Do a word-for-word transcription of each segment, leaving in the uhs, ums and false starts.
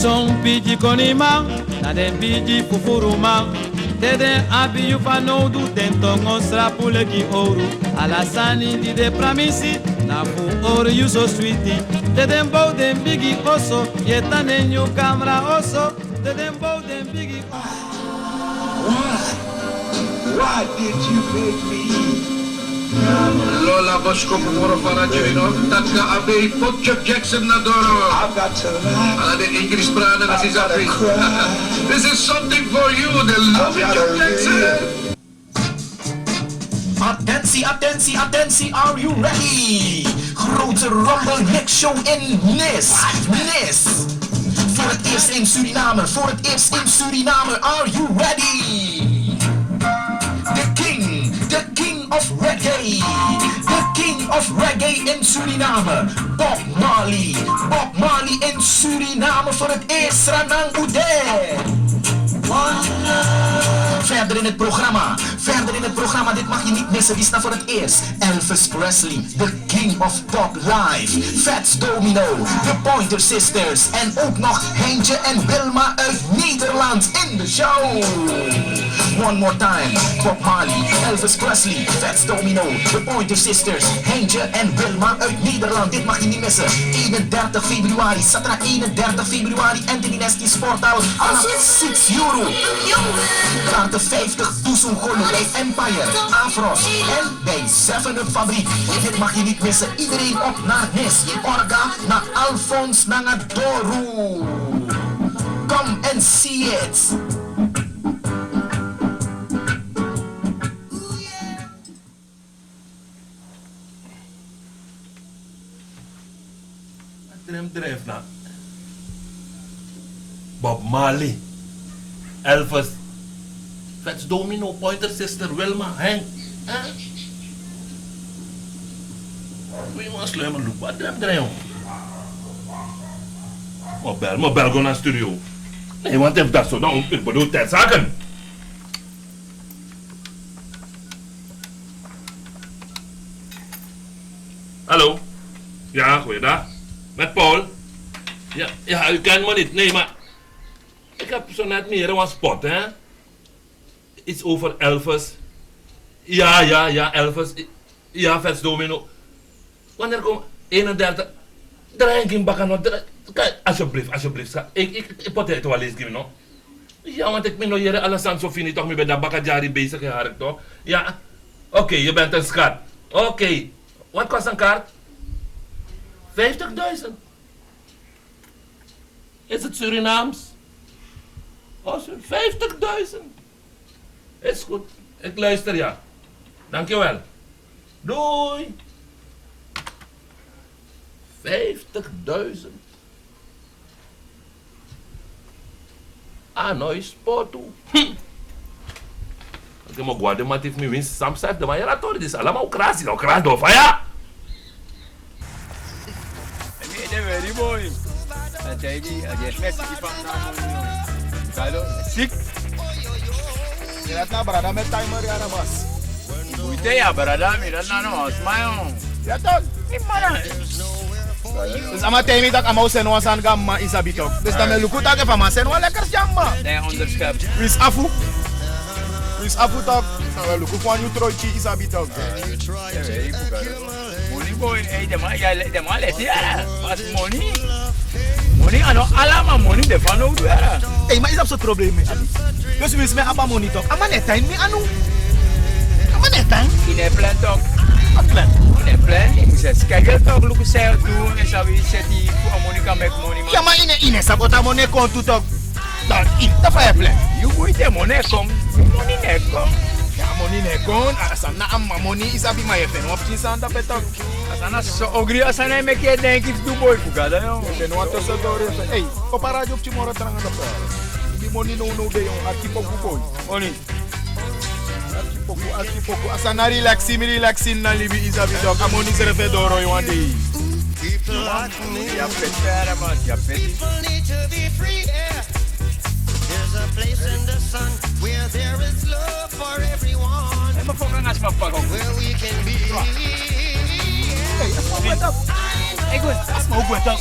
Son pigi koniman, na den pigi fufuruman. Te den abi yu fanowdu, den tongo srapu leki owru. Ala sani di den pramisi, na fu owru yu so switi. Te den bow den bigi oso, yu e tan den nyun kamra oso. Te den bow den bigi oso. Why? Why did you make me? Lola boskopu moro fara join o. Tatka Abbey, put Chuck Jackson na doro. I've got to laugh. Ala den English praten, dat is I've gotta cry. This is something for you, the love I've gotta Chuck Jackson. Live. Attentie, attentie, attentie, are you ready? Grote Rumble Mix Show in Nis. Nis. Voor het eerst in Suriname, voor het eerst in Suriname, are you ready? The king, the king of reggae. The king of reggae in Suriname, Bob Marley. Bob Marley in Suriname voor het eerst, Sranang Ude. Verder in het programma, verder in het programma, dit mag je niet missen, die staan voor het eerst. Elvis Presley, the king of pop live. Fats Domino, de Pointer Sisters en ook nog Heintje en Wilma uit Nederland in de show. One more time. Bob Marley, Elvis Presley, Fats Domino, de Pointer Sisters, Heintje en Wilma uit Nederland. Dit mag je niet missen. Eenendertig februari, zaterdag eenendertig februari, Anthony Nesty Sporthal vanaf six euro. Kaarten vijftig dusun golu bij Empire, Afros en bij Seven Up Fabriek. Dit mag je niet missen. Iedereen op naar Nis. Orga na Alfons nanga Doru. Come and see it. Dream drijf na Bob Marley, Elvis, Fats Domino, Pointer Sister, Wilma, Henk. Eh? Wie man sluimer look, wat dream drijf? Mobel, mobel go na studio. Nee, want heeft dat zo, dan ik bedoel ter zaken. Hallo? Ja, goeiedag. Met Paul? Ja, ja, u kent me niet. Nee, maar ik heb zo net meer een spot, hè? Iets over Elvis. Ja, ja, ja, Elvis. Ja, Fats Domino. Wanneer kom eenendertig? Draai en gi mi baka no. Draai, kan, alsjeblieft, alsjeblieft. Schat. Ik, ik, ik, ik poteer het wel eens, gi mi no. Ja, want ik ben no hier alles aan zo fini toch, mi ben daar baka jari bezig in hark toch. Ja, oké, je bent een schat. Oké, wat kost een kaart? Vijftigduizend. Is het Surinaams? Oh, Sur-, vijftigduizend. Is goed, ik luister, ja. Dankjewel. Doei. Vijftigduizend. Ah, no, is potu. Hm. Oké, maar guarda, maar het heeft me winst. Sam schrijft de man, ja, dat hoor, dit is allemaal krasi, no krasi door fire. Ede weri boi. A taigi, a taigi mesi di fan na moni no. Kado, sik. Dati na brada mi e taigi Maria na mas. Uite ya brada mi, dati na no wan sma yo. Ya toch? Mi mara. Dus a man taigi mi taki a man o seni wan sani gi a mma, i sabi toch. Dus dan mi e luku taki efu a man seni wan lekker sani gi a mma. Ne onderschep. Winsi afu. Winsi afu toch. Dan mi e luku fu wan nyun troiki, i sabi toch. Moni boi, eh, den man, ya, den man leti, eh. Masi moni. Moni, a no ala man moni de fanowdu, eh. Ei, ma i sabi sortu problema mi abi? Dus winsi mi abi a moni toch, a man no e tan ini mi anu. A man no e tan. I no e plan toch. A plan. I no e plan, i mus e schedule toch, luku san yu o du, en san wi seti fu a moni kan meki moni, man. Ya, ma i no, i no sabi oti a moni e kon tu toch. Dan i, dan fa yu e plan? Yu muiti, moni e kon. Moni no e kon. Ya, moni no e kon. A sani na a mma moni, i sabi, ma yu e feni wan pikin sani dape toch. A sani na so ogri, a sani e meki yu e denki fu du boi fu Gado, yo. Yu e feni wan toso doro, yu e feni. Ei, opo a radio pikin moro tranga dape. Di moni nownow de, yo, arki poku boi. Moni. Arki poku, arki poku. A sani na relaxi, mi relaxi na libi, i sabi toch. A moni srefi e doro yu wan dei. People like me. Ya peti, ya peti. People need to be free, yeah. There's a place in the sun where there is love for everyone. Where we can be. Hey, that's my way up. Hey, good. That's my way up.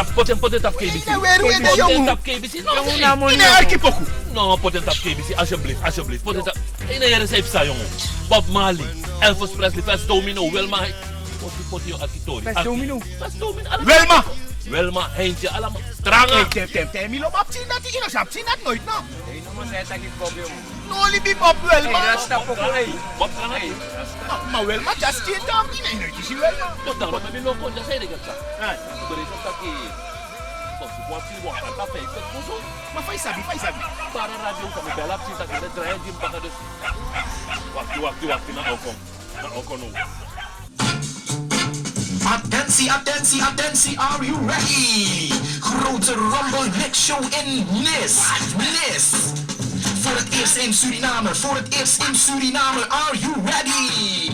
tapu, poti en, poti en tapu K B C. Poti en tapu K B C. No, no, no, no, poti en tapu K B C, alsjeblieft, alsjeblieft. Poti en tapu. Yu no yere san yu psa, yongu. Bob Marley, Elvis Presley, Fats Domino, Wilma. Poti, poti yu arki tori. Fats Domino. Fats Domino, ala. Wilma. Wilma, Heintje, ala. Tranga. Ei, tem, tem, tem, mi lobi a pikin dati, yu no si a pikin dati noiti, no. Ei, no, man, sa e taki Bob, yongu. No libi Bob Wilma. Ei, Rasta poku, ei. Bob Wilma. Ei, Rasta. Ma, ma Wilma just came down. Mi no, mi no e kisi Wilma. No, dan, ma mi no kon, dan san yu e taki, sa? Ei. Yu e taki, kon, kon, kon, kon, kon, kon, kon. Ma fa yu sabi, fa yu sabi? Bara radio, kon, mi bel a pikin, taki, den drai en gi mi baka, dus. Wakti, wakti, wakti, na o kon. Na o kon now. Attentie, attentie, attentie, are you ready? Grote Rumble Mix Show in Nis, Nis. Voor het eerst in Suriname, voor het eerst in Suriname, are you ready?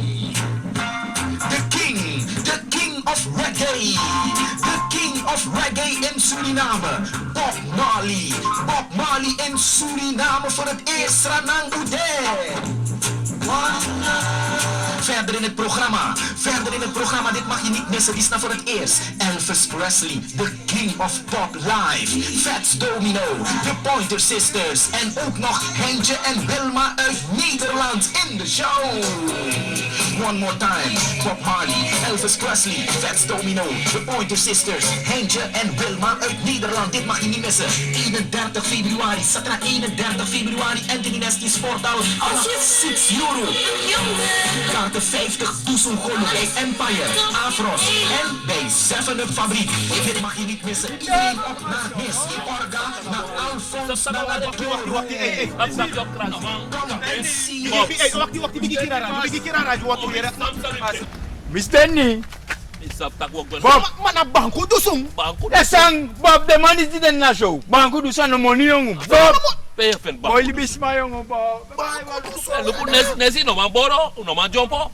The king, the king of reggae. The king of reggae in Suriname. Bob Marley. Bob Marley in Suriname voor het eerst. Sranang Ude. Verder in het programma, verder in het programma, dit mag je niet missen, die is nou voor het eerst. Elvis Presley, the king of pop live. Fats Domino, de Pointer Sisters en ook nog Heintje en Wilma uit Nederland in de show. One more time, Bob Marley, Elvis Presley, Fats Domino, de Pointer Sisters, Heintje en Wilma uit Nederland. Dit mag je niet missen. Eenendertig februari, zaterdag eenendertig februari, Anthony Nesty Sporthal, vanaf six euro. Kaarten vijftig, Toesong Golo bij Empire, Afros en bij Seven Up Fabriek. Dit mag je niet missen. Iedereen op naar Nis, Orga, naar Alfons, naar Wakti, wakti, wakti, ei, ei, wakti, wakti, wakti, bigi kiri a radio, bigi kiri a radio, wakti, wakti. Mister Ni. Bob. Ma, ma na banku dusun. Banku dusun. Esan, Bob, den man disi di den na show. Banku dusun, a no moni, yongu. Bob. Pe yu e feni banku dusun? Boi libisma, yongu, Bob. Banku dusun. Eh, luku, Nesty, Nesty, no man boro, no man dyompo.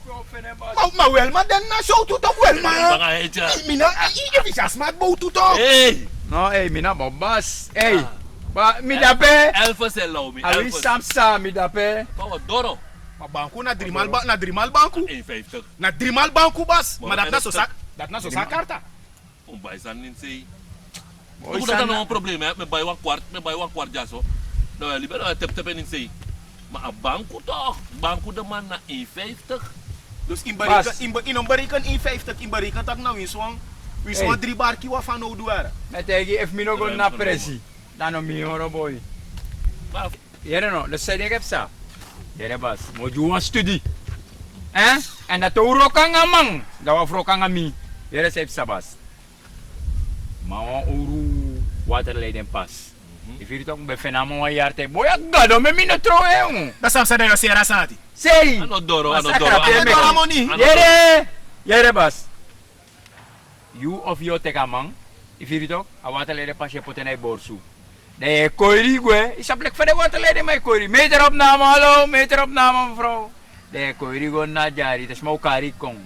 Ma, ma Wilma de na show tu toch, Wilma. Banga hecha. Mi na, i, i, i, i, a sma bow tu toch. Hey. No, hey, mi na Bob basi. Hey. Ah. Ba, mi dape. Elvis e law mi. A wi Elvis. San psa, mi dape. Ba, wat doro. Ma banku na driemaal ba-, na driemaal banku. Een vijftig. Na driemaal banku, basi. Ma dati na so sa, dati na so sa karta. Un bai sani ini sei. Luku, dati a no wan problema, mi e bai wan kwart, mi e bai wan kwart dyaso. Dan wi e libi, dan wi e teptep en ini sei. Ma a banku toch, banku de man na een vijftig. Dus yu e bereken, yu e be-, yu no bereken een vijftig, yu e bereken taki na winsi wan, winsi wan dri barki wan fanowdu wara. Mi e taigi yu, efu mi no go na presi, dan no mi horo boi. Yere no, dan san yu denki e psa? Yere basi, mi o gi wan studi. Eh? Èn dati o wroko nanga man, dan wi o wroko nanga mi. Yere san e psa basi. Ma wan owru waterleiding pasi. Mhm. Yu firi tok, mi ben feni a man wan yari ten. Boi, a Gado meki mi no trow en, yongu. Dan san psa, dan yu o seri a sani ati? Sei! A no doro, a no doro, a no doro. Yere, yere basi. Yu of yu o teki a man, yu firi tok, a waterleiding pasi, yu e poti en na yu borsu. Dan yu e koiri gwe, yu sabi leki fa den waterleiding man e koiri. Meter op naam, hallo, meter op naam, mevrouw. Dan yu e koiri go na dyari, te sma o kari kon.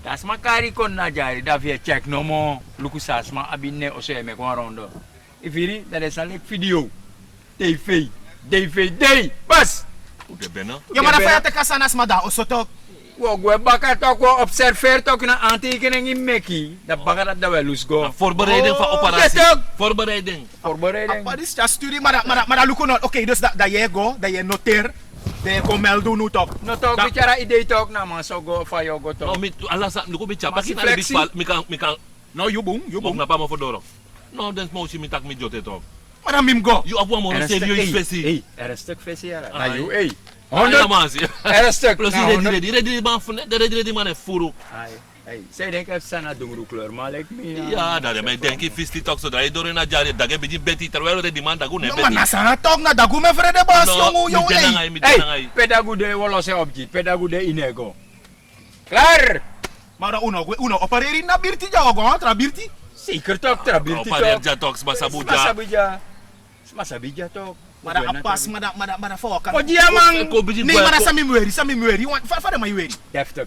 Te a sma kari kon na dyari, dan fu yu e tyeki nomo, luku san a sma abi ini en oso, yu e meki wan rondo. Yu firi, dan den sani leki video. Dei fei, dei fei, dei, basi. Yu de bena. Yu, ma dan fa yu e teki a sani na sma dati oso tok. Wi o gwe baka tok, wi o observeri tok, na aantekening yu meki. Dan baka dati dan wi e lusu go. Na voorbereiding van operatie. Voorbereiding. Voorbereiding. A padi sa studi, ma dan, ma dan, ma dan luku no. Oké, dus dan, dan yu e go, dan yu e noteri, dan yu e kon meldu unu tok. No tok, mi tyari a idee tok, na man so go, fa yu o go tok. No, mi, ala sani, luku mi tyari, baki na flexi. Mi kan, mi kan. No, yu bun, yu bun. Na pa mo fu doro. No, den sma o si mi taki mi dyote tok. Ma dan mi mus go. Yu abi wan moro serieus fesi. Ei, ernstig fesi, yara. Na yu, ei. Honderd. Ernstig. Plus yu redi, redi, redi man fu ne, den redi, redi man e furu. Ai, ai. San yu denki e psa na dungru kleur man leki mi, ya. Ya, dan den man e denki fisti tok, so dan yu doro na dyari, dagu e bigin beti, terwijl redi man dagu no e beti. No, ma na sani tok, na dagu mi e frede basi, yongu, yongu, ei. Mi de nanga yu, mi de nanga yu. Pe dagu de, wi o losi en op gi, pe dagu de, yu no e go. Klaar! Ma dan un no, un no opereri ini a birti dya, un o go na wan tra birti? Zeker tok, tra birti tok. Opereri dya tok, sma sabi dya. Sma sabi dya. Sma sabi dya tok. Ma dan a pasi, ma dan, ma dan, ma dan fa waka. Kon gi a man. Kon bigin. Nee, ma dan san mi mus weri, san mi mus weri. Fa, fa den man e weri? Deftig.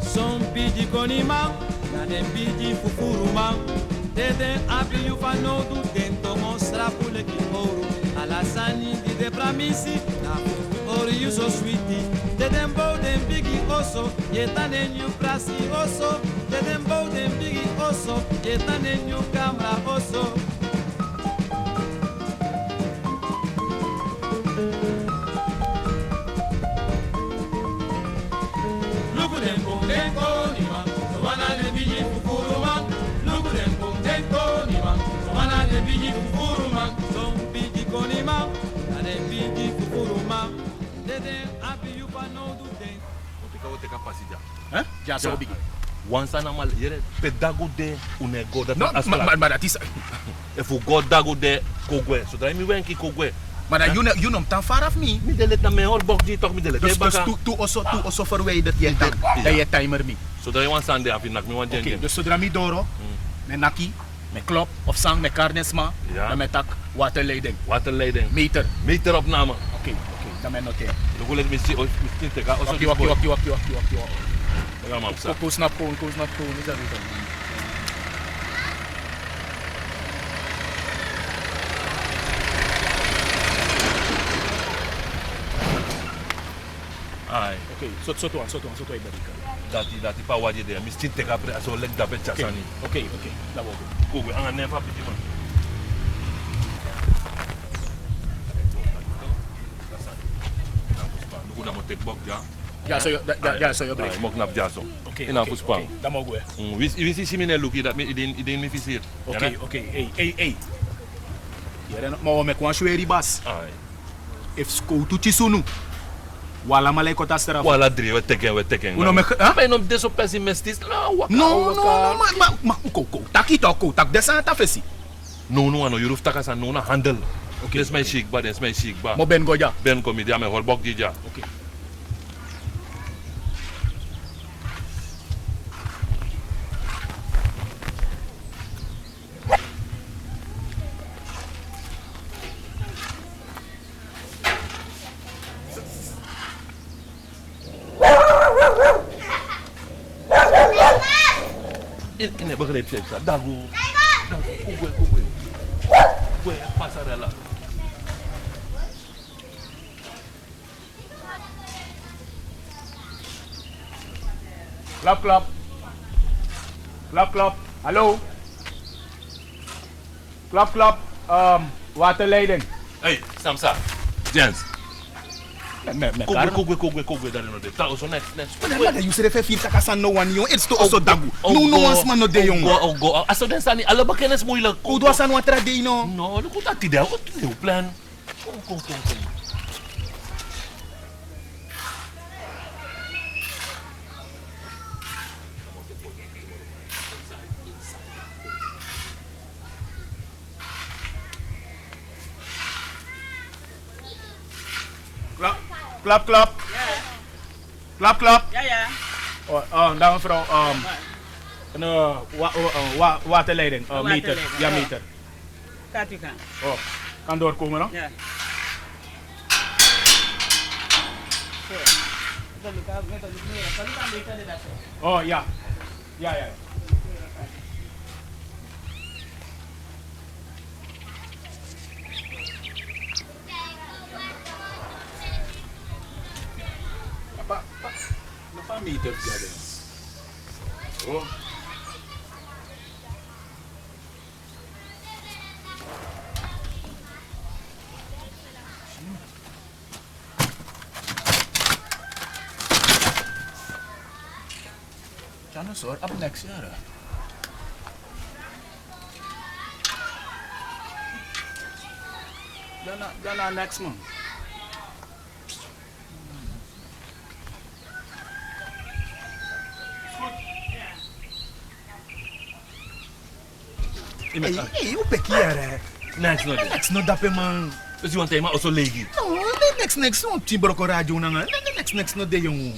Son bigi koniman, na den bigi fufuruman. Te den abi yu fanowdu, den tongo srapu leki owru. Ala sani di den pramisi, na fu hori yu so switi. Te den bow den bigi oso, yu e tan den nyun prasi oso. Te den bow den bigi oso, yu e tan den nyun kamra oso. Luku den bun den koniman, so wan na den bigi fufuruman. Luku den bun den koniman, so wan na den bigi fufuruman. Son bigi koniman, na den bigi fufuruman. Te den abi yu fanowdu den. Wan pika wi o teki a pasi dya. Hè? Dya so bigi. Wan sani na mal, yere, pe Dagu de, un no e go, dati... No, a ma, ma, ma dati sa... Efu go Dagu de, kon gwe. Sodra yu mi wenki, kon gwe. Ma dan yu no, yu no mu tan fara fu mi. Mi de leti, na mi e hori bokdi tok, mi de leti. Dus, dus tu, tu oso, tu oso verwijderd yu e tan. Dan yu e timer mi. Sodra yu wan sani de, a fu naki mi wan dyendyen. Oké, dus sodra mi doro, mi e naki, mi e klop, of san, mi e kari den sma, dan mi e taki waterleiding. Waterleiding. Meter. Meteropname. Oké, oké, dan mi e noteri. Luku leki mi si, o, mi si teka, oso... Wakti, wakti, wakti, wakti, wakti, wakti. Kon, kon snap, kon, kon snap, kon, mi sabi kon. Ai. Oké, sortu, sortu wan, sortu wan, sortu wan yu e bari. Dati, dati pe a wagi de, mi skin teki a pre, a so leki dape tyari sani. Oké, oké, dati wi o go. Go, go, anga nen fu a pikinman. Luku, dan mi o teki bokdi dya. Dya so yu, dya, dya, dya so yu o breki. Ai, mi o knap dya so. Oké, ini a fuspan. Oké, dan mi o gwe. Mm, winsi, winsi yu si mi no e luku yu, dati mi, yu de ini, yu de ini mi fisiri. Oké, oké, ei, ei, ei. Yere no, ma wi o meki wan sweri, basi. Ai. Efu sikowtu kisi unu, wi alamala e koti a strafu. Wi ala dri, wi e teki en, wi e teki en. Un no meki, hè? Ma yu no mu de so pesimistisi, no, waka, no, waka. No, no, ma, ma, ma, kon, kon taki tok, kon taki den sani na a fesi. No, no, a no yuru fu taki a sani, no, na handel. Oké. Den sma e si kba, den sma e si kba. Mi o ben go dya. Ben kon, mi de, a mi e hori bokdi dya. Oké. Yu no e begrijp, Dagu. Dagu, kon gwe, kon gwe. Gwe, pasarela. Klap, klap. Klap, klap. Hallo? Klap, klap. Ehm, waterleiding. Hey, Samsa. Jens. Mi, mi, mi... Kon gwe, kari. Kon gwe, kon gwe, kon gwe, dati no de. Tan oso, next, next. Ma dan, ma dan yu srefi e firi taki a sani no wani yu. Iti so oso, Dagu. No, no, wan sma no de, yu. Go, go. A so den sani, ala bekennis moeilijk. Kon du a sani wan tra dei, no? No, luku dati de, a go tu new plan. Kon, kon, kon, kon. Klap, klap. Klap, klap. Oh, oh, dan mevrouw, um, een, eh, wa- oh, eh, wa- waterleiding, eh, meter. Ja, meter. Gaat u gaan. Oh, kan doorkomen, no? Ja. Oh, ja. Ja, ja. Apa, apa, apa meter dia, den? Oh. Dyanosor abi neks yara. Dyana, dyana neks, man. Ei, ei, un peki yere. Neks no de. Neks no dape, man. Dus yu wan taima oso leigi. No, neks, neks, wan pikin broko radio nanga. Neks, neks no de, yongu.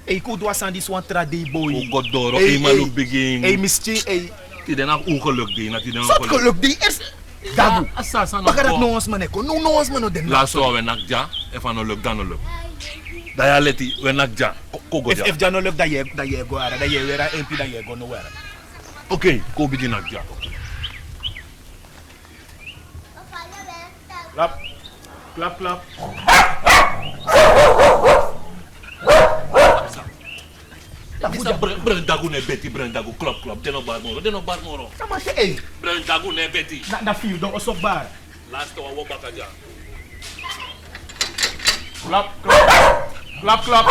Ei, kon du a sani disi wan tra dei, boi. Un go doro, ei, ei, man, ei, un bigin. Ei, misti, ei. Tide na ongeluk dei, na tide na ongeluk. Sort geluk dei, ers. Dagu. Baka dati no wan sma no e kon, no, no wan sma no de. Laatste wan we naki dya, efu a no luk, dan no luk. Dan yu a leti, we naki dya. Kon go dya. Efu dya no luk, dan yu e go ara, dan yu e weri a empi, dan yu e go no weri. Oké, kon bigin naki dya. Klap, klap, klap. Disi na Brun Dagu na en beti, Brun Dagu, klop, klop. Den no bari moro, den no bari moro. Brun Dagu na en beti. Na, na fu yu, den oso bari. Laatste wan, wi o baka dya. Klap, klap. Klap, klap, klap.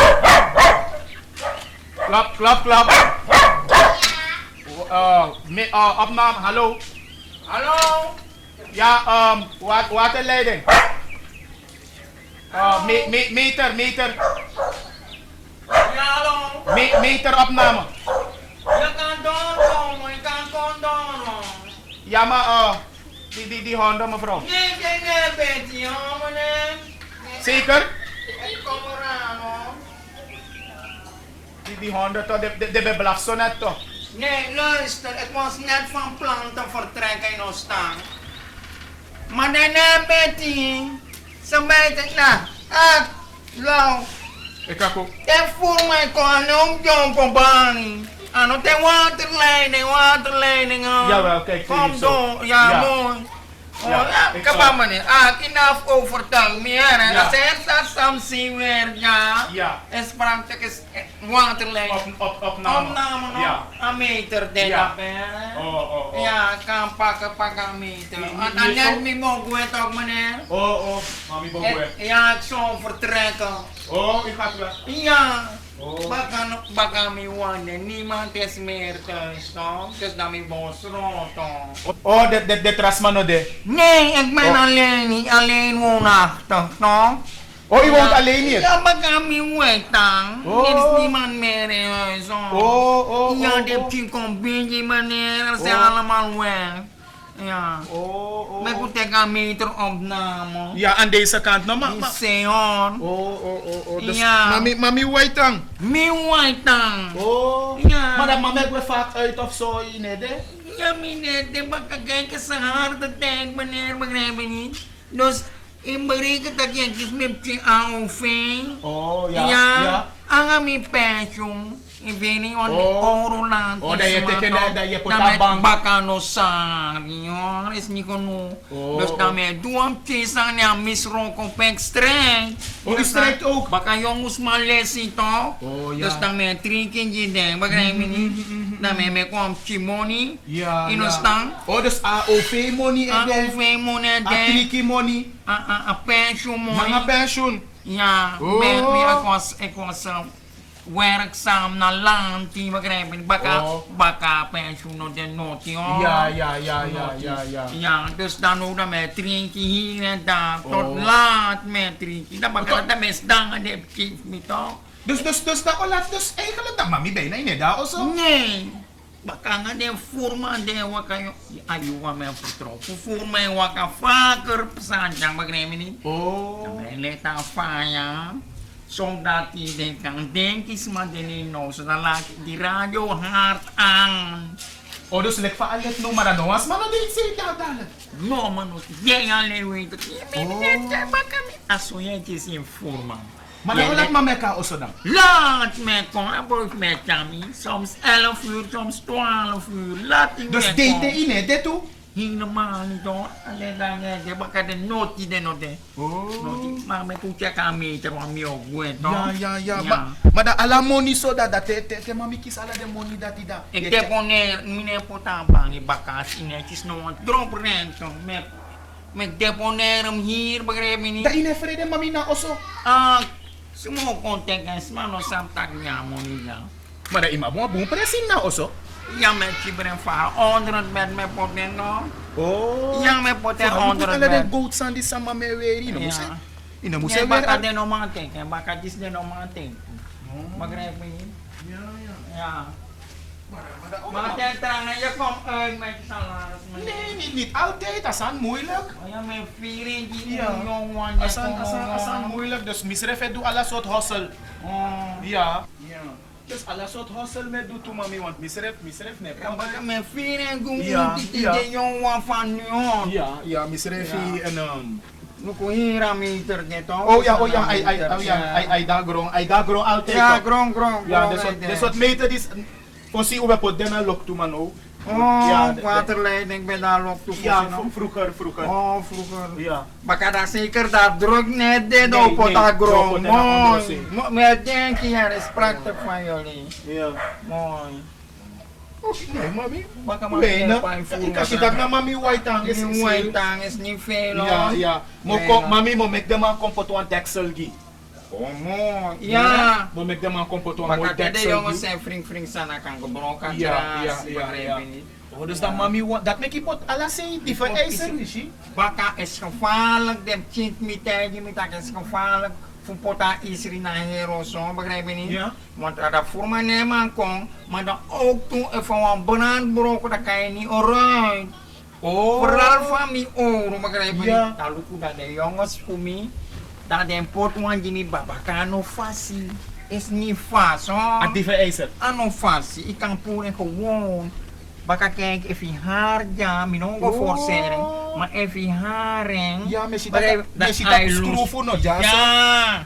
Klap, klap, klap. Eh, mi, eh, opname, hallo. Hallo. Ja, ehm, wa- waterleiding. Eh, me- me- meter, meter. Ja, hallo. Me- meter opname. Yu kan doorkomen, yu kan komen door. Ja, maar, eh, die, die, die honden, mevrouw. Nee, nee, nee, Betty, ja, meneer. Zeker? Ik kom eraan, hoor. Die, die honden toch, die, die, die ben blaf zo net toch? Nee, luister, ik was net van plan te vertrekken in Oostang. Maar daarna bent hij, ze bijt het na. Ah, lauw. Ik ga ook. Ik voel mij gewoon om John Kobani. Aan de waterleiding, waterleiding, hoor. Jawel, kijk, kom door. Ja, ja, mooi. Oh, ja, ik kaba, meneer. Ah, enough overtuig me, hè. Ja. Dat zijn Samson weer, ja. Ja. En sprangt is waterlijn. Op, op, opname. Opname, no? Ja. A meter, denk ik, hè. Oh, oh, oh. Ja, kan pakken, pakken a meter. En dan net mi mogelijk ook, meneer. Oh, oh, maar mi mogelijk. Ja, ik zou vertrekken. Oh, u gaat weg? Ja. Oh. Baka, baka mi wande, niemand is meer thuis, toch? Dus dan mi bos rond, toch? Oh, de, de, de tra sma no de? Nee, ik ben alleen, niet alleen woonachtig, toch? Oh, u woont alleen hier? Ja, baka mi weg dan. Oh. Er is niemand meer in huis, hoor. Oh, oh, oh. Ja, de pikin komt binnen, meneer. Ze zijn allemaal weg. Ja. Oh, oh, oh. Meki un teki a meter opname. Ja, aan deze kant, no, ma- ma- Senor. Oh, oh, oh, oh. Dus, ja. Mami, mami, waitang. Mi waitang. Oh. Ja. Maar dat mama, ik ben vaak uit of zo, in Ede. Ja, meneer, de baka kijken ze hard te denken, meneer, begrijp je niet? Dus in berekent dat je kiest met je A O V. Oh, ja. Ja. Anga mi pensioen. Ik weet niet, want die Oroland is, dan je teken, dan je put a bank. Baka no sari, hoor, is niet genoeg. Oh. Dus dan mi e du wan pikin sani, a mi sroko pek strijd. Oh, u strijkt ook? Baka yongu sma lesi, toch? Oh, ja. Dus dan mi e drinken, je denkt, begrijp je niet? Dan mi e meki wan pikin money. Ja, ja. In Oostang. Oh, dus A O V money, A O V money, a drinken money. A, a, a pensioen money. Nanga pensioen. Ja, oh. Mi, mi, ik was, ik was, eh, werkzaam na lanti, begrijp je? Baka, oh, baka pensioen no de noti, hoor. Ja, ja, ja, ja, ja, ja. Ja, dus dan no dan mi e drinken hier en daar, tot laat mi e drinken. Dan baka dan mi e sidon, dan de pikin fu mi, toch? Dus, dus, dus dan, oh, laat, dus eigenlijk dan mami bijna niet daar, of zo? Nee. Baka nanga den furman di e waka, yu a yu wan mi e fertrow. Fu furman e waka faker psa, dan begrijp mi niet. Oh. Dan mi e leti a faya. Zodat yu den kan denki sma de no, so dan laki di radio hard aan. Oh, dus leki fa a leti no, ma dan no wan sma no de yu sei dati dati. No, ma no, yu e alen wei. Mi mi e te baka mi. A so yu e kisi en furman. Ma dan yu lati mama e kon na oso dan? Lati mi e kon, a boi fu mi e tyari mi. Soms elf uur, soms twaalf uur. Lati mi e kon. Dus dei te yu no e de tu? Helemaal niet, hoor. Alleen dan, eh, de baka de noti, de noti. Oh. Noti, ma mi e kon tyari a meter, want mi o gwe, toch? Ya, ya, ya. Ya. Ma, ma dan ala moni so dati, dati te, te, te mami kisi ala den moni dati dati. Eki deponeer, mi no e poti a bangi baka, a si no e kisi no wan drop rent, mi e Mi deponeer hem hier, begrijp mi niet. Dan yu no e frede mami na oso? Ah, sma o kon teki en, sma no sabi taki mi abi moni ya. Ma dan yu mu abi wan bun presi na oso? Ya, mi e kibri en fu a honderd bed mi e poti en, no. Oh. Ya, mi e poti en honderd bed. Ala den goat sani di san mami e weri, yu no mu se. Yu no mu se weri. Baka den no man teki en, baka disi den no man teki. Begrijp mi niet. Ya, ya. Ya. Maar dan tranga, je komt uit met je salaris, meneer. Nee, niet, niet altijd. A sani moeilijk. Oh ya, mi e firi en gi yu, wan. A sani, a sani, a sani moeilijk. Dus misrefi e du ala sort hustle. Oh. Ya. Ya. Dus ala sort hustle mi e du tu, mami, want misrefi, misrefi no e poti. Mi e firi en gi yu, wan fu yu. Ya, ya, misrefi en, um, luku heri a meter de, toch? Oh ya, oh ya, ai, ai, oh ya, ai, ai, dati gron, ai, dati gron altijd, toch? Ya, gron, gron, gron. Ya, den sort, den sort meter disi Fosi un ben poti den na loktu, ma now. Oh, waterleiding ben de na loktu fosi, no? Vroeger, vroeger. Oh, vroeger. Ja. Baka dan zeker dat druk niet dit op het agro. Mooi. Mo-, mi e denki, ja, respect van jullie. Ja. Mooi. Oké, nee, mami. Baka mami, weinig. Ik kan zien dat na mami white tang is. White tang is niet veel, hoor. Ja, ja. Mo kon, mami, mo meki den man kon poti wan deksel gi. Omo, ya. Mo meki den man kon poti wan moi deksel gi. Baka te den yongu san e fring fring san na kan gebroken. Ya, ya, ya, ya. Oh, dus dan mami wan, dat meki yu poti ala sei di fu eiser, yu si. Baka is gevaarlijk, den pikin mi taigi mi taki is gevaarlijk fu poti a isri na heri oso, begrijp yu niet? Ja. Want a dati furu man no e man kon, ma dan ook tu efu wan brand broko dan kan yu niet eruit. Oh. Vooral fa mi owru, begrijp yu? Ja. Dan luku dan den yongu fu mi, dan den poti wan gi mi, baka a no fasi. Is niet vast, hoor. A di fu eiser. A no fasi. Yu kan puru en gewoon. Baka kijken efu yu hari dya, mi no go forceren. Ma efu yu hari en, ja, mi si dat, begrijp, mi si dat ai skrufu no dya so. Ja.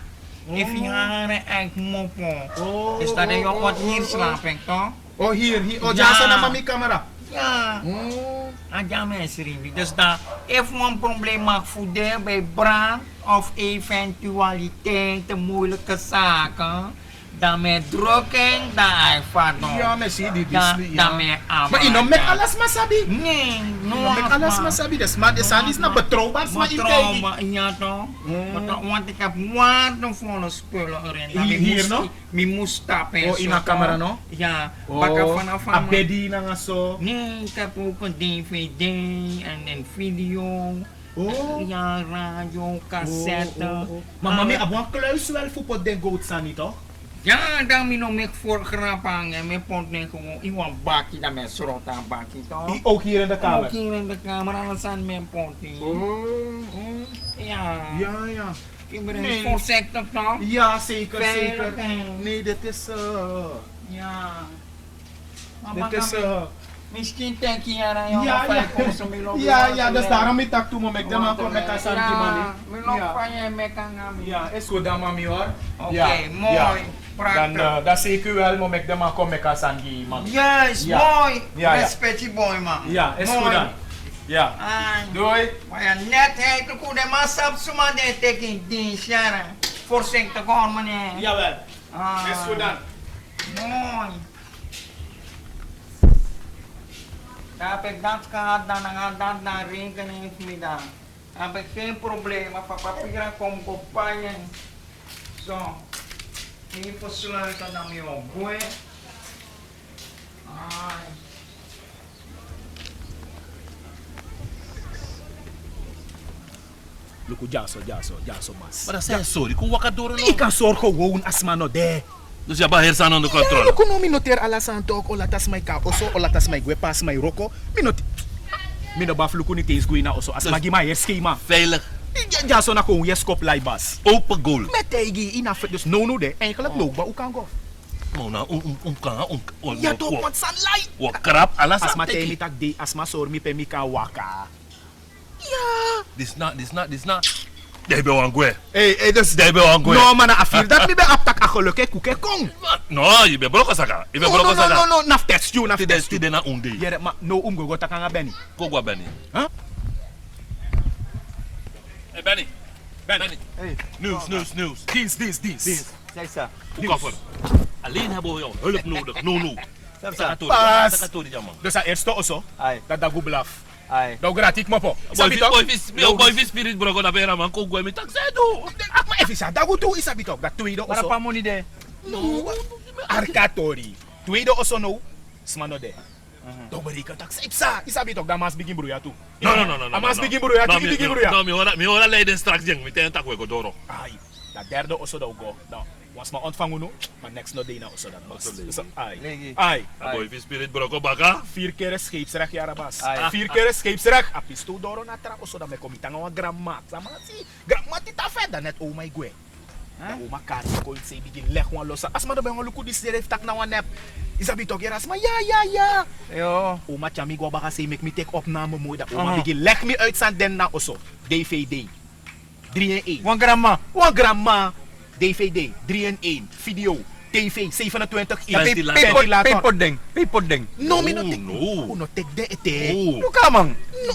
Efu yu hari en, ai kmopo. Oh, dus dan den yongu wan hier slapen, toch? Oh, hier, hier. Oh, dya so na mami kamera. Ja. Oh. A dya mi e sribi. Dus dan, efu wan problema fu de bij brand of eventualiteiten, moeilijke zaken, dan mi e druk en, dan ai fadon. Ja, mi si di, di, dan mi e abra. Ma yu no meki ala sma sabi. Nee, no. Yu no meki ala sma sabi. Den sma, den sani disi na betrouwbaar sma yu taigi. Betrouwbaar, ja toch. Betrouwbaar, want ik heb waardevolle spullen erin. Dan mi mus Mi mus tapu en so. Oh, ini a kamera, no? Ya, baka fanafu a bedi nanga so. Nee, ik heb ook een D V D en een video. Oh. Ya, radio, cassette. Oh, oh, oh. Ma mami abi wan kluis wel fu poti den goat sani, toch? Ya, dan mi no meki fu grapu nanga en, mi e poti den gewoon ini wan baki, dan mi e sroto a baki, toch? Ook hier in de kamer? Ook hier in de kamer, ala sani mi e poti. Oh, oh. Ya. Ya, ya. Iedereen is voorzichtig, toch? Ja, zeker, zeker. Veilig en... Nee, dit is, eh, ja. Dit is, eh, misschien denk je, ja, ja, ja, dus daarom mi taki tu, mo meki den man kon meki a sani gi mami. Mi no fa yu e meki nanga mi. Ja, is goed dan, mami, hoor. Oké, mooi. Prachtig. Dan, eh, dan zeker wel, mo meki den man kon meki a sani gi mami. Juist, mooi. Ja, ja. Respecti, boy, man. Ja, is goed dan. Ja. Doei. Maar ja, netheid, luku den man sabi suma den e teki ini dienst, yere. Voorzichtig hoor, meneer. Jawel. Ah. Is goed dan. Mooi. Dan heb ik dat gehad, dan nanga dat na rekening fu mi dan. Dan heb ik geen probleem, ma papa Pira kon go pai en. So. Even sluiten, dan mi o gwe. Ai. Luku dyaso, dyaso, dyaso, mas. Ma dan san yu e sori, kon waka doro no? Yu kan sori gewoon, a sma no de. Dus yu abi a heri sani onder controle. Luku no, mi no teri ala sani tok. Olata sma e kon na oso, olata sma e gwe, pe a sma e wroko. Mi no te- Mi no ben abi fu luku niti ens gwe na oso. A sma gi mi a heri skema. Veilig. Dyaso na kon un yeskop lai bas. Open goal. Mi e taigi yu, yu na fe- dus now now de, eigenlijk now kba un kan go. Ma un na un un un kan un un. Ya tok, want sani lai. Wi o krap ala sani. A sma taigi mi taki dei, a sma sori mi pe mi kan waka. Ya. Disna, disna, disna. Dei ben wani gwe. Ei, ei, dus dei ben wani gwe. No, ma na a firi dati mi ben abi taki a geluk e kuku e kon. No, yu ben broko saka. Yu ben broko saka. No, no, no, na fu testi yu, na fu testi yu. Tide na un dei. Yere, ma now un mus go go taki nanga Benny. Go go Benny. Huh? Hey, Benny. Benny. Hey. Nieuws, nieuws, nieuws. Dienst, dienst, dienst. Dienst. Zeg sa. Hoe kan het? Alleen hebben we jouw hulp nodig. No, no. Zeg sa. Pas. Dus a eerste oso. Ai. Dat dagu blaf. Ai. Dan un grati kmopo. Boy fi spirit broko na bera man kon gwe mi taki san yu du. Akma efu yu sa dagu tu, yu sabi tok. Dat tweede oso. Mara pa moni de. No. Arkatori. Tweede oso no. Sma no de. Dan un bereken taki san yu psa. Yu sabi tok, dan a man si bigin bruya tu. No, no, no, no. A man si bigin bruya tu, yu bigin bruya. No, mi hori, mi hori a leiden straks ding, mi ten taki wi e go doro. Ai, na derde oso dan un go. Dan wan sma ontvangi unu, ma neks no de na oso dati. Ai. Ai. A boy fi spirit broko baka. Vier kere scheepsrecht, yara bas. Ai. Vier kere scheepsrecht. A pisi tu doro na tra oso dan mi e kon miti nanga wan granma. Sama si, granma tita fe dan net oma e gwe. Dan oma kari kon ini sei bigin legi wan lo sani. A sma no ben wani luku disi, den e taki na wan nep. Yu sabi tok, yere a sma ya, ya, ya. Oma tyari mi go na baka sei, meki mi teki opname moi, dan oma bigin legi mi uit san de na oso. D V D. Drie in één. Wan granma. Wan granma. D V D, drie in één. Video, tv, zevenentwintig inch. Ventilator. Pe yu poti den? Pe yu poti den? No, mi no teki. Un no teki den ete. Luku a man. No.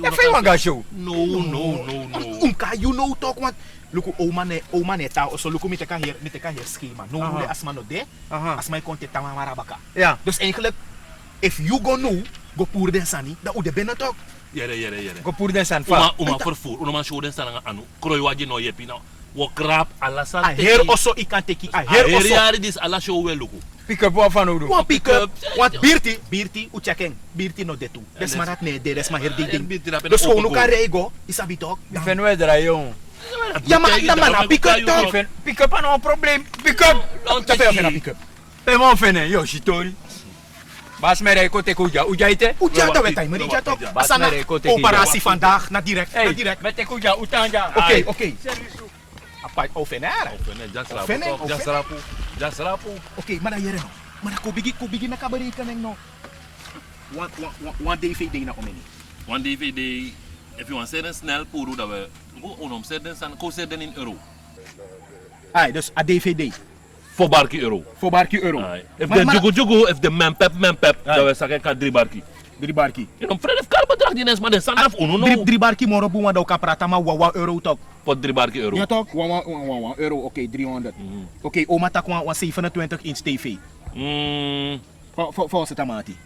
Efu yu wani go na show. No, no, no, no. Un kan, yu no tok wan. Luku, oma no e, oma no e tan na oso. Luku, mi teki a heri, mi teki a heri skema. No, no, a sma no de. A sma e kon te tan wan mara baka. Ya. Dus eigenlijk, efu yu go now, go puru den sani, dan un de bene tok. Yere, yere, yere. Go puru den sani fa? Uma, uma vervoer. Un no man show den sani nanga anu. Kroi wagi no yepi na. Wi o krap ala sani. A heri oso yu kan teki. A heri oso. Yari disi ala show wi e luku. Pick-up wan fanowdu. Wan pick-up. Wan birti, birti, un check en. Birti no de tu. Den sma dati no e de, den sma heri dei dei. Dus kon unu kan rei go, yu sabi tok. Yu feni wi e drai, yon. Ya ma, ya ma na pick-up tok. Pick-up a no wan problem. Pick-up. Pe mi o feni en, yu o si tori. Basi, mi e rei kon teki un dya, un dya ete. Un dya, dan wi e taigi mi dya tok. Basi, mi e rei kon teki un dya. Operasi vandaag, na direct, na direct. Mi e teki un dya, un tan dya. Oké, oké. A pai, o feni en. O feni en, dya srapu, dya srapu, dya srapu. Oké, ma dan yere no. Ma dan kon bigin, kon bigin meki a berekening no. Wan, wan, wan, wan D V D na omeni. Wan D V D, efu yu wani seri den snel puru, dan wi, un no mus seri den sani, kon seri den ini euro. Ai, dus a D V D. Fo barki euro. Fo barki euro. Ai. Efu den dyugu dyugu, efu den men pep, men pep, dan wi e saka en kon na dri barki. Dri barki. Yu no mus frede fu kari bedrag di den sma, den sani na fu unu no. Dri, dri barki moro bun, want dan un kan prati nanga wan, wan euro tok. Poti dri barki euro. Ya tok, wan, wan, wan, wan, wan euro, oké, driehonderd. Mhm. Oké, oma taki wan, wan zevenentwintig inch tv. Mm. Fa, fa, fa wi o seti a man ati?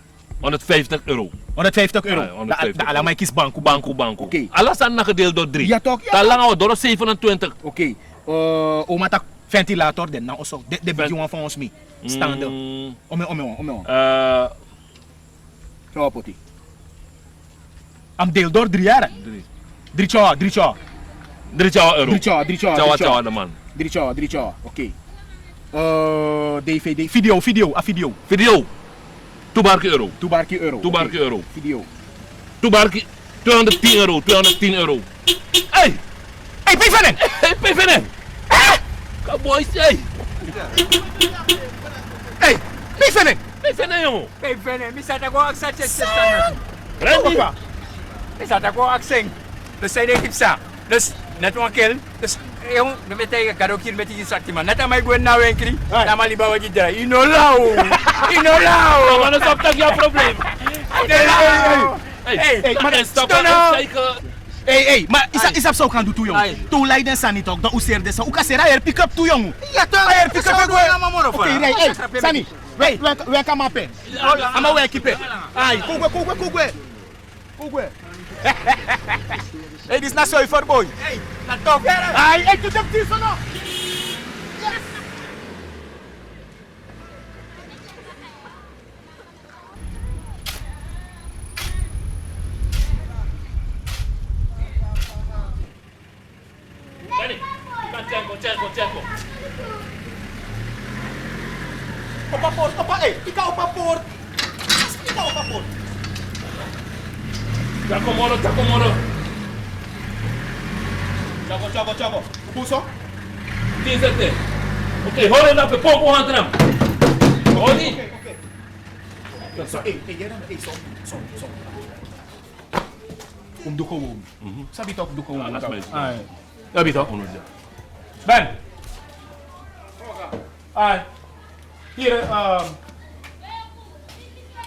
Honderdvijftig euro. Honderdvijftig euro. Ai, honderdvijftig euro. Dan, dan ala man e kisi banku, banku, banku. Oké. Ala sani na gedeeld door drie. Ya tok, ya tok. Dan langa wi o doro zevenentwintig. Oké. Eh, oma taki ventilator, den na oso. Den, den bigi wan fu ons mi. Staande. Mm. Ome, ome wan, ome wan. Eh, Tyawa poti. A mus deel door dri yara. Dri. Dri tyawa, dri tyawa. Dri tyawa euro. Dri tyawa, dri tyawa, tyawa, dri tyawa. Tyawa na man. Dri tyawa, dri tyawa. Oké. Eh, D V D, video, video, a video. Video. Tu barki euro. Tu barki euro. Tu barki euro. Video. Tu barki. Tweehonderdtien euro, tweehonderdtien euro. Hey! Hey, pe yu feni en? Hey, pe yu feni en? Eh! Ka boy sei. Hey, pe yu feni en? Pe yu feni en, yongu? Pe yu feni en? Mi sa taki wan aksen, aksen, aksen. Ready? Mi sa taki wan aksen. Dus san yu denki psa? Dus net wan kel. Dus, eh, yongu, mi e taigi yu, Gado kiri mi ete gi sakti man. Net a man e gwe na wenkri. Hey. Na a man liba wagi drai. Yu no law. Yu no law. A man no sabi taki yu abi problem. Hey, hey, hey. Hey, hey, ma den stop, stop, no. Hey, hey, ma yu sa, yu sabi san un kan du tu, yongu? Ai. Tu lai den sani tok, dan un seri den sani. Un kan seri a heri pick-up tu, yongu. Ya tok. A heri pick-up e gwe. Oké, hey, hey, sani. Weki, weki, weki a man pe. A man weki pe. Ai, kon gwe, kon gwe, kon gwe. Kon gwe. Hey, disi na soifer boy. Hey, na top. Ai, hey, tu den pisi no. Yes. Benny, you can check, go, check, go, check, go. Opa port, opa, ei, yu kan opa port. Yu kan opa port. Tyago moro, tyago moro. Tyago, tyago, tyago. Bun so? Tin sete. Oké, hori en dape, pon, pon, handrem. Hori. Oké, oké. So, ei, ei, yere mi, ei, so, so, so. Un du gewoon. Mhm. Sabi tok du gewoon. Ah, dat is mijn. Ai. Sabi tok. Unu dya. Ben. Ai. Hier, ehm.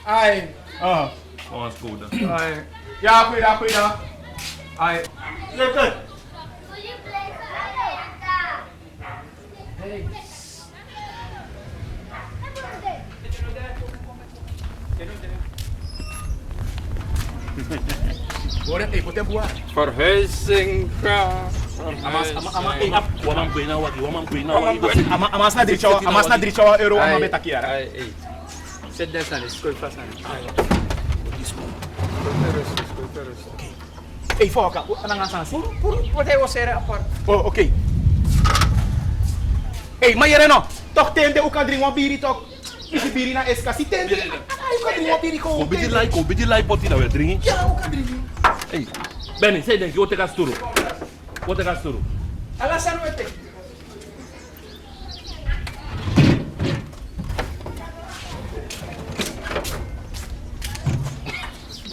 Ai. Ah. Gewoon school dan. Ai. Ja, goeiedag, goeiedag. Ai. Lekker. Bore, ei, poti en bua. Verhuizing, eh, verhuizing. Ama, ama, ama, ei, ap, wan man gwe na wagi, wan man gwe na wagi. Ama, ama sna dri tyawan, ama sna dri tyawan euro, ama beta kiara. Ai, ei. Seti den sani, skol fasi sani. Ai, ok. Skol fasi, skol fasi. Ok. Ei, foka, u, nanga san si. Puru, puru, puru, o seri apart. Oh, ok. Ei, ma yere no. Tok ten de u kan dringi wan biri tok. Isi biri na esi kasi ten de. Biri na. Ah, u kan dringi wan biri kon. Kon bidi lai, kon bidi lai poti na we dringi. Ya, u kan dringi. Ei. Beni, san yu denki, o teki a sturu. O teki a sturu. Ala san we teki.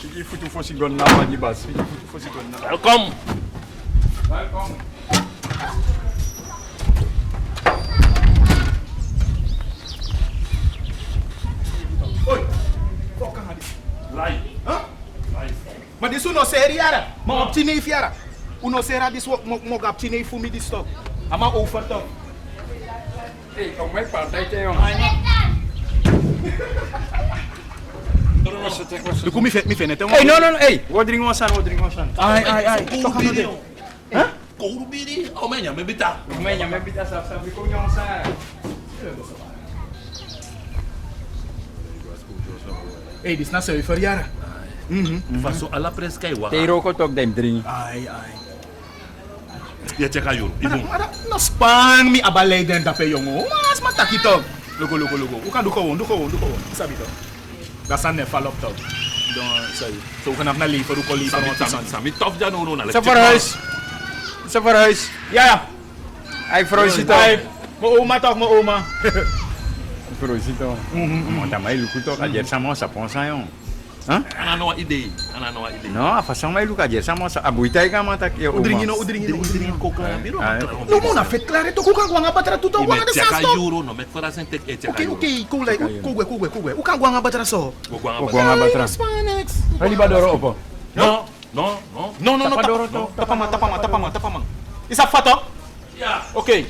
Figi futu fosi go na wagi basi. Figi futu fosi go na. Welkom. Welkom. Oi. Foka hadi. Lai. Huh? Lai. Ma disi un no seri yara. Ma un abi tini fu yara. Un no seri a disi, mi o go abi tini fu mi disi tok. A man over tok. Ei, kon mi e partij te, yon. Luku mi fe, mi feni ete. Ei, no, no, no, ei. Wi o dringi wan sani, wi o dringi wan sani. Ai, ai, ai. Tok a man de. Huh? Kowru biri, o mi e nyan mi bita. O mi e nyan mi bita, sabi, sabi, kon nyan san. Ei, disi na so yu feri yara. Mhm, mhm. Fa so ala prensi kai waka. Te yu wroko tok dan yu dringi. Ai, ai. Yu e tyeki a yuru, yu bun. Mada, no span mi abi a lei den dape yongu. Mas ma taki tok. Luku, luku, luku. U kan du gewoon, du gewoon, du gewoon. Sabi tok. Dati sani e fala op tok. Don, sorry. So, u kan abi na lever, u kon lever wan tu sani. San mi tof dya now, now, na leki. Sa verhuis. Sa verhuis. Ya, ya. Ai, Frosito. Ai, mi oma tok, mi oma. Frosito. Mhm, mhm. Mo taigi mi luku tok, a dya sama sa pon san, yon. Huh? A no wan idee. A no wan idee. No, a fa san mi luku a dya sama sa, a bun yu taigi a man taki, e, u dringi no, u dringi no, u dringi no. Kon klari, biro. No, mi na feti klari tok, u kan go nanga batra tu tok, wan de sani tok. Yuru, no, mi e fera sen teki e tyeki. Oké, oké, kon lai, kon gwe, kon gwe, kon gwe. U kan go nanga batra so. Go nanga batra. Ai, no span niks. Ai, libi a doro opo. No, no, no. No, no, no, tapa, tapa man, tapa man, tapa man, tapa man. Yu sabi fa tok? Ya. Oké.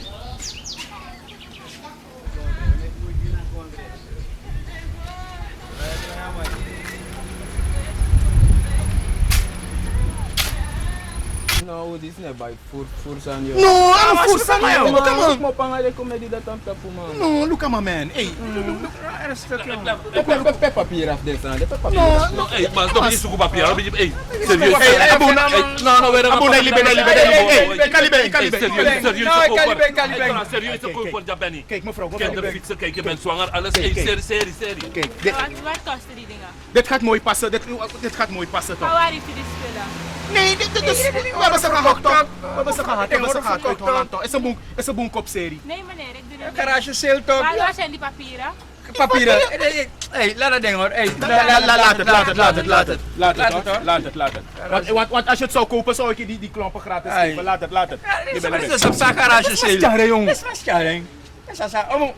No, disi na e bai. Furu, furu sani, yo. No, a no furu sani, yo. Luku a man. Mo panga de komedi dati a tapu, man. No, luku a man, man. Ei. Respect, yo. Pe, pe, pe, pe papira fu den sani, pe papira. No, no, ei, man, no, mi suku papira, no, mi, ei. Serieus. Ei, ei, abun, ei, no, no, wera, abun, ei, libi, ei, libi, ei, ei, ei, kalibe, kalibe. Serieus, serieus, no, kalibe, kalibe. Serieus, kalibe. Kijk, mevrouw, mevrouw. Kijk, de fietser, kijk, je bent zwanger, alles. Ei, seri, seri, seri. Kijk, dit. Wat, wat kost die dingen? Dit gaat mooi passen, dit, dit gaat mooi passen, toch? Maar waar heeft u die spullen? Nee, dit, dit is, we hebben ze gehad, toch? We hebben ze gehad, we hebben ze gehad uit Holland, toch? Is een boen, is een boenkopserie. Nee, meneer, ik doe niet mee. Garage sale, toch? Waar, waar zijn die papieren? Papieren. Hey, hey, hey, laat dat ding, hoor. Hey, la-, la-, la-, laat het, laat het, laat het, laat het. Laat het, hoor. Laat het, laat het. Want, want, want als je het zou kopen, zou ik je die, die klompen gratis geven. Laat het, laat het. Ja, dit is, dit is op zijn garage sale. Dit is mascara, jong. Dit is mascara, jong. Dit is mascara.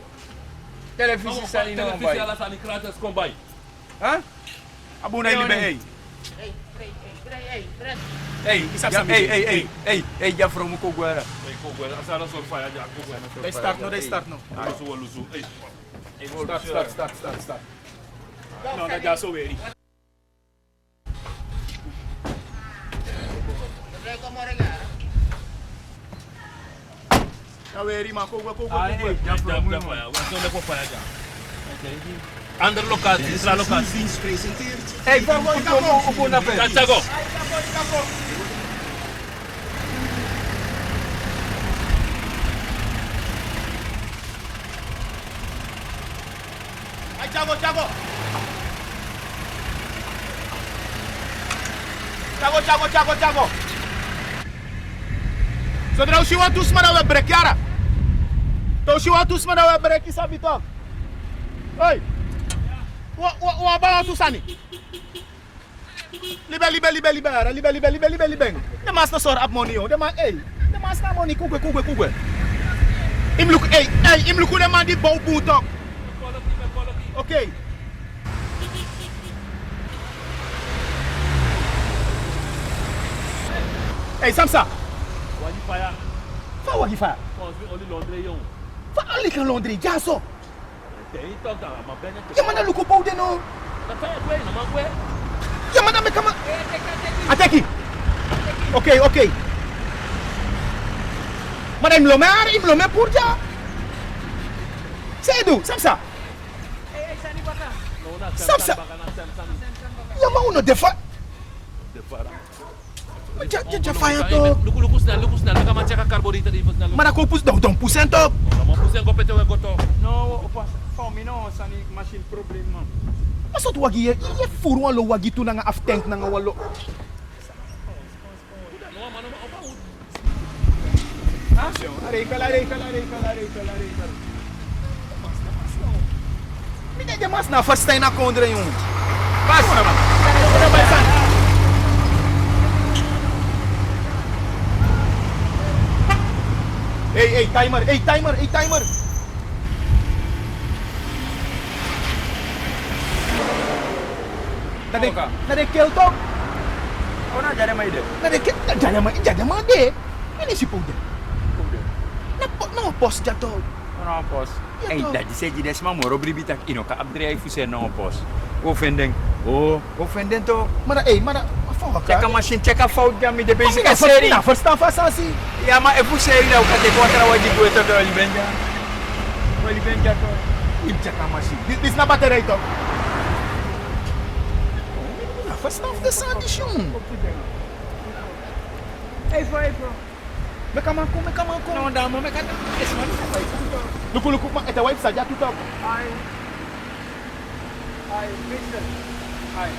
Televisie, televisie, alles aan die gratis, kom bij. Huh? Abuna, yu libi, ei. Ei, ei, ei, ei, ei. Ei, yu sabi san mi du? Ei, ei, ei, ei, ei, ya from Kogwara. Ei, Kogwara. Asa na sori faya ya, Kogwara. Dati start no, dati start no. Lusu, lusu. Ei. Start, start, start, start, start. No, na dya so weri. Ya weri, man, kon gwe, kon gwe, kon gwe. Andere locatie, extra locatie. Hey, kon gwe, kon gwe, kon gwe na pe. Tyago. Tyago, tyago. Tyago, tyago, tyago, tyago. Sodra un si wantu sma dan un e breki, yara. Te un si wantu sma dan un e breki, sabi tok. Hey. Wan, wan, wan, bai wantu sani. Libi en, libi en, libi en, libi en, yara, libi en, libi en, libi en, libi en, libi en. Den man sna sori abi moni, yo. Den man, ey, den man sna moni, kon gwe, kon gwe, kon gwe. Yu mus luku, ey, ey, yu mus luku den man di bow bun tok. Oké. Ey, san psa? Wagi faya. Fa wagi faya? Fa oli kan londre dyaso? Ya, ma na luku powder no. Ya, ma na meki a man. A teki. Oké, oké. Ma na yu mus lobi mi, yara, yu mus lobi mi puru dya. San yu e du, san psa? San psa? Ya, ma un no de fa. Dya, dya, dya, faya tok. Luku, luku snel, luku snel. Meki a man tyeki a carburetor even snel. Ma dan kon pusu, dan, dan pusu en tok. No, no, man, pusu en go pe te un e go tok. No, o pas, fa mi no sani, machine problem, man. Ma sortu wagi yu e, yu e furu wan lo wagi tu nanga afu tank nanga wan lo. No, man, no, man, opa, un. A regel, a regel, a regel, a regel, a regel. Mi denki den man sna ferstan ini a kondre, yongu. Pas. Ey, ey, timer, ey, timer, ey, timer. Na den, na den kel tok. O, na dya den man de. Na den kel, na dya den man, dya den man de. Mi no si pe un de. Na po-, na wan pos dya tok. Na wan pos. Ey, dati seti den sma moro bribi taki yu no kan abi dreifi fu seri na wan pos. O feni den. O, o feni den tok. Ma na, ey, ma na, a fowtu. Tyeki a machine, tyeki a fowtu dya, mi de bezig a seri. Na ferstan fa a sani si. Ya, ma efu seri dan un kan teki wan tra wagi gwe tok, dan wi ben dya. Wi ben dya tok. Yu tyeki a machine. Disi, disi na bateri tok. Na ferstan fu den sani disi, yongu. Ey, fo, ey, fo. Meki a man kon, meki a man kon. No, dan, mo, meki a man kon. Luku, luku, ma ete waifu sa dya tu tok. Ai. Ai, mister. Ai.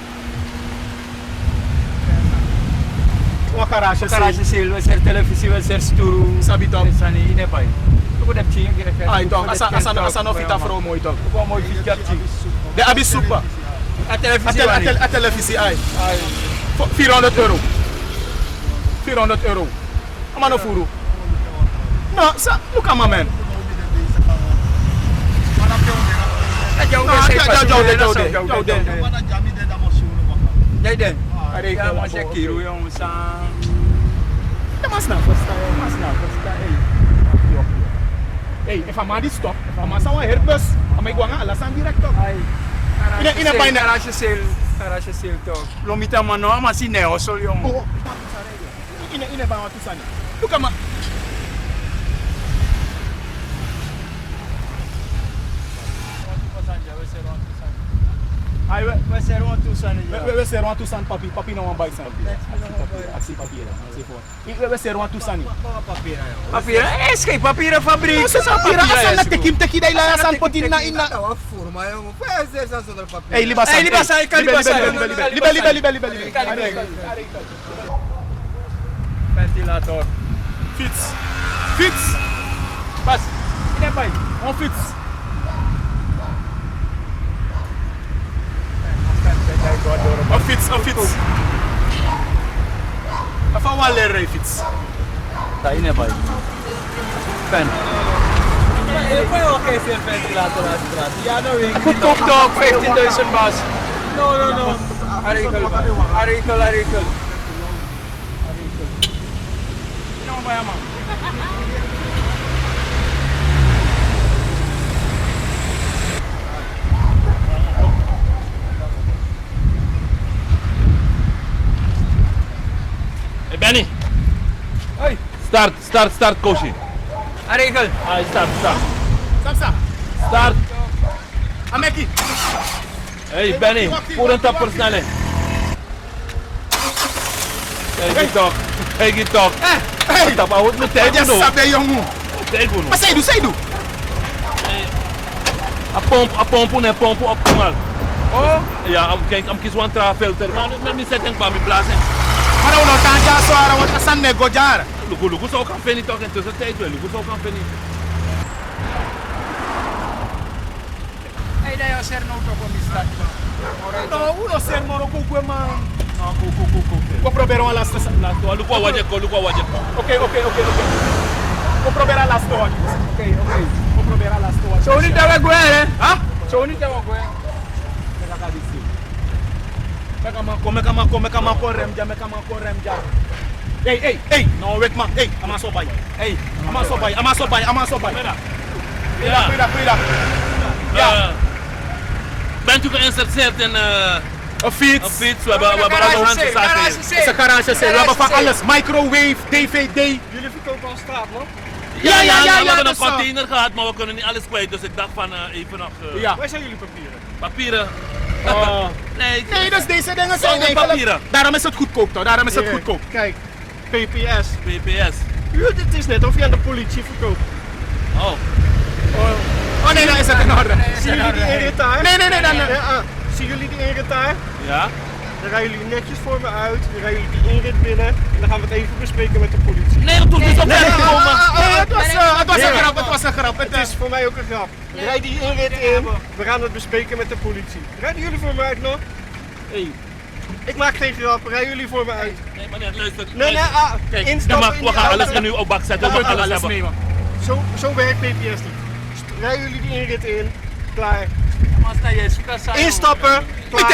Wan karage sel. Karage sel, wi e seri telefisi, wi e seri sturu. Sabi tok. Sani ini e pai. Luku den pikin. Ai, tok. A sani, a sani, a sani no fiti a frow moi tok. Luku a moi fiti a pikin. Den abi supa. A telefisi, a tel-, wani. A tel-, a telefisi, ai. Ai. Fo-, vierhonderd euro. Vierhonderd euro. A man no furu. No, sa, luku a man, man. Dya, dya, dya, dya, dya. Dya, dya. Dya, dya. A regel, a man se kiru, yongu, san. Den man sna ferstan, den man sna ferstan, ey. Ey, efu a man disi stop, a man sa wan herpes, a man e go nanga ala sani direct tok. Ai. Yu no, yu no bai na. Karage sel, karage sel tok. Lo mi tan man no, a man si ne hosel, yongu. Oh. Yu no, yu no bai wantu sani. Luku a man. Ai, wi, wi e seri wantu sani, wi, wi, wi e seri wantu sani, papi, papi no wani bai sani. Aksi papi, aksi papi, aksi papi. Wi, wi, wi e seri wantu sani. Papi, eh, eske papi, fabrik. No, sani papi, a sani na teki, teki dan yu lai a sani poti ini a, ini a. Ey, libi a sani. Ey, libi a sani, ey, libi a sani. Libi, libi, libi, libi, libi, libi. Ventilator. Fiets. Fiets. Pas. Ini e pai. Wan fiets. Wan fiets, wan fiets. A fa wan leri rij fiets. Dati ini e pai. Pen. Goed, goed, toch, vijftienduizend, bas. No, no, no. A regel, a regel, a regel. Hey, Benny. Hey. Start, start, start, Kosi. A regel. Ai, start, start. Start, start. Start. A meki. Hey, Benny, put on top personal, eh. Hey, get talk. Hey, get talk. Eh, hey. Tapa, wat moet hij doen? Sabi, yongu. Wat hij doen? Ma san yu du, san yu du? Hey. A pompu, a pompu ne pompu op kumal. Oh? Ya, a mus, a mus kisi wan tra filter. Ma, ma mi seti en kba, mi blasi en. Ma dan un no tan dya so, a wan sani e go dya. Luku, luku san un kan feni toch, en tussentijd we, luku san un kan feni. Ei, dan yu o seri now toch, mi start. No, un no seri moro, kon gwe, man. No, go, go, go, go. Go proberi wan laste sa-, laste wan. Luku a wan dya e kon, luku a wan dya e kon. Oké, oké, oké, oké. Go proberi a laste wan. Oké, oké. Go proberi a laste wan. So unu te we gwe, hè? Ha? So unu te we gwe. Meki a man kon, meki a man kon, meki a man kon rem dya, meki a man kon rem dya. Ei, ei, ei, no, weki man, ei, a man so bai. Ei, a man so bai, a man so bai, a man so bai. Goeiedag, goeiedag, goeiedag. Ja. Eh, bent u geïnteresseerd in, eh, een fiets? Een fiets? We hebben, we hebben allerhande zaken hier. Het is een garage sale. We hebben van alles. Microwave, D V D. Jullie verkopen al straat, no? Ja, ja, ja, ja, we hebben een container gehad, maar we kunnen niet alles kwijt. Dus ik dacht van, eh, even nog, eh, ja. Waar zijn jullie papieren? Papieren? Oh. Nee, nee, dus deze dingen zijn eigenlijk, papieren. Daarom is het goedkoop, toch? Daarom is het goedkoop. Kijk, P P S. P P S. U, dit is net of je aan de politie verkoopt. Oh. Oh. Oh nee, dan is het in orde. Zien jullie die inrit daar? Nee, nee, nee, dan, eh. Ja, ah. Zien jullie die inrit daar? Ja. Dan rijden jullie netjes voor me uit. Dan rijden jullie die inrit binnen. En dan gaan we het even bespreken met de politie. Nee, dat hoeft niet zo ver te komen. Nee, nee, nee, nee, nee, het was, eh, het was een grap, het was een grap. Het is voor mij ook een grap. Rij die inrit in. We gaan het bespreken met de politie. Rijden jullie voor me uit, no? Hey. Ik maak geen grap. Rijden jullie voor me uit. Nee, meneer, luister. Nee, nee, ah, kijk, instappen in die auto. We gaan alles in uw bak zetten. We gaan alles hebben. Zo, zo werkt P P S niet. Rijden jullie die inrit in. Klaar. Instappen. Klaar.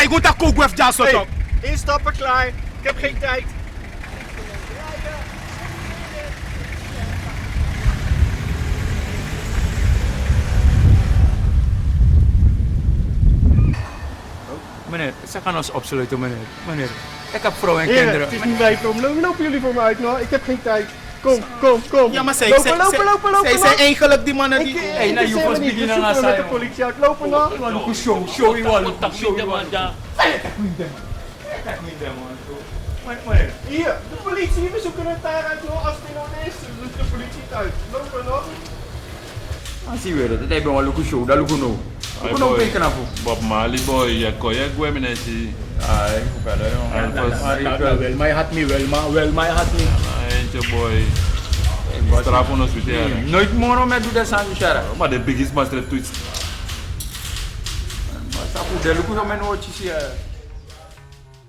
Hey, instappen, klaar. Ik heb geen tijd. Meneer, ze gaan ons opsluiten, meneer. Meneer, ik heb vrouw en kinderen. Het is niet mijn probleem. Lopen jullie voor me uit, no? Ik heb geen tijd. Kom, kom, kom. Ja, maar zij, lopen, zij, lopen, zij, lopen, zij zijn eigenlijk die mannen die... Ik, eh, hey, nou, interesseer me niet. We zoeken met de politie uit. Lopen, no? Show, show, show. Hier, de politie, we zoeken het daar uit, no. Als het in orde is, zoekt de politie het uit. Lopen, no? A si weri, te a ben wan luku show, dan luku no. Luku no, peki na fu. Bob Marley boy, yu e kon, yu e gwe, mi no e si. Ai, fu kada, yo. Ai, na, na, na, na, wel, maar je had me, wel, maar, wel, maar je had me. Na, na, eentje boy. Yu strafu no switi, ya. Nooit moro mi e du den sani, sera. Ma den bigi sma srefi tu. Ma sabi, den luku so, mi no e si, ya.